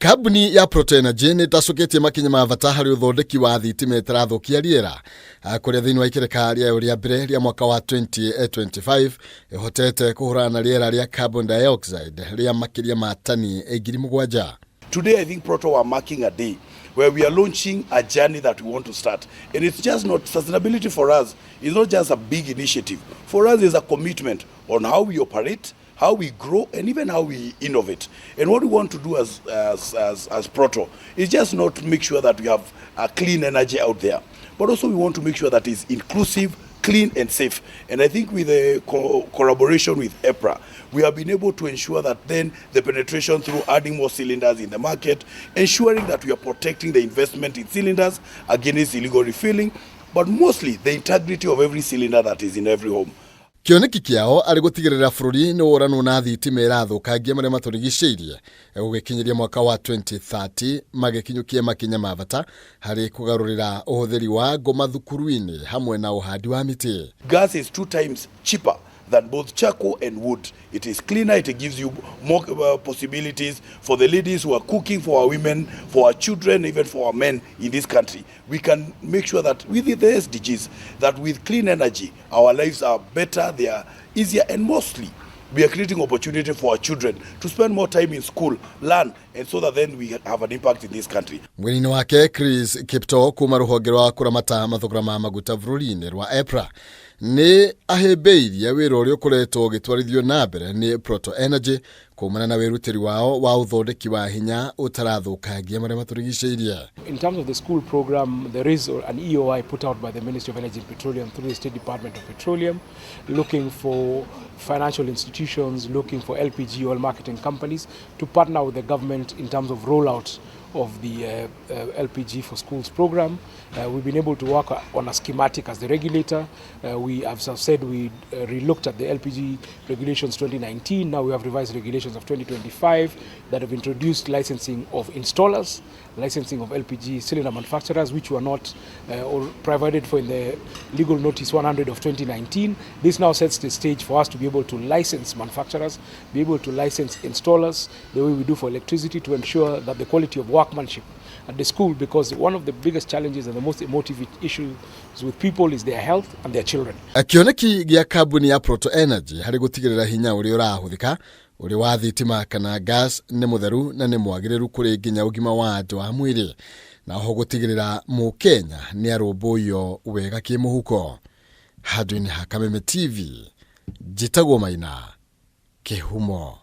Kambuni ya Proto Energy nĩ ĩtacũkĩtie makinya ma bata harĩ ũthondeki wa thitima ĩtarathũkia rĩera, kũrĩa thĩinĩ wa ikereka rĩayo rĩa mbere rĩa mwaka wa 2025 ĩhotete kũhũrana na rĩera rĩa carbon dioxide rĩa makĩria ma tani 7,000. Today, I think Proto are marking a day where we are launching a journey that we want to start. And it's just not sustainability for us, it's not just a big initiative. For us, it's a commitment on how we operate, how we grow, and even how we innovate. And what we want to do as Proto is just not make sure that we have a clean energy out there, but also we want to make sure that it's inclusive, clean and safe. And I think with the collaboration with EPRA, we have been able to ensure that then the penetration through adding more cylinders in the market, ensuring that we are protecting the investment in cylinders against illegal refilling, but mostly the integrity of every cylinder that is in every home. Kĩoneki kĩao arĩ gũtigĩrĩra bũrũri nĩ woranwo na thitima ĩrathũkangia marĩa matũrigicĩirie gũgĩkinyĩria mwaka wa 2030, magĩkinyũkia makinya ma bata harĩ kũgarũrĩra ũhũthĩri wa ngũ mathukuru-inĩ hamwe na ũhandi wa mĩtĩ. Gas is two times cheaper than both charcoal and wood. It is cleaner, it gives you more possibilities for the ladies who are cooking, for our women, for our children, even for our men in this country. We can make sure that with the SDGs, that with clean energy, our lives are better, they are easier, and mostly we are creating opportunity for our children to spend more time in school, learn, and so that then we have an impact in this country. Mwena-inĩ wake, Chris Kipto kuma rũhonge rwa kũramata mathogora ma maguta bũrũri-inĩ rwa EPRA nĩ ahĩmbĩirie wĩra ũrĩa ũkoretwo ũgĩtwarithio na mbere nĩ Proto Energy kumana na wĩrutĩri wao wa ũthondeki wa hinya ũtarathũkangia marĩa matũrigicĩirie. In terms of the school program, there is an EOI put out by the Ministry of Energy and Petroleum through the State Department of Petroleum, looking for financial institutions, looking for LPG oil marketing companies to partner with the government in terms of rollout of the LPG for Schools program. We've been able to work on a schematic as the regulator. We, as I've said, we relooked at the LPG regulations 2019. Now we have revised regulations of 2025 that have introduced licensing of installers, licensing of LPG cylinder manufacturers, which were not or provided for in the legal notice 100 of 2019. This now sets the stage for us to be able to license manufacturers, be able to license installers the way we do for electricity, to ensure that the quality of workmanship at the school, because one of the biggest challenges and the most emotive issues with people is their health and their children. Kĩoneki gĩa kambuni ya Proto Energy harĩ gũtigĩrĩra hinya ũrĩa ũrahũthĩka ũrĩ wa thitima kana gas nĩ mũtheru na nĩ mwagĩrĩru kũrĩ nginya ũgima wa andũ a mwĩrĩ, na oho gũtigĩrĩra mũkenya nĩ arũmbũiyo wega kĩmũhuko. Handũ-inĩ ha Kameme TV, njĩtagwo Maina Kĩhumo.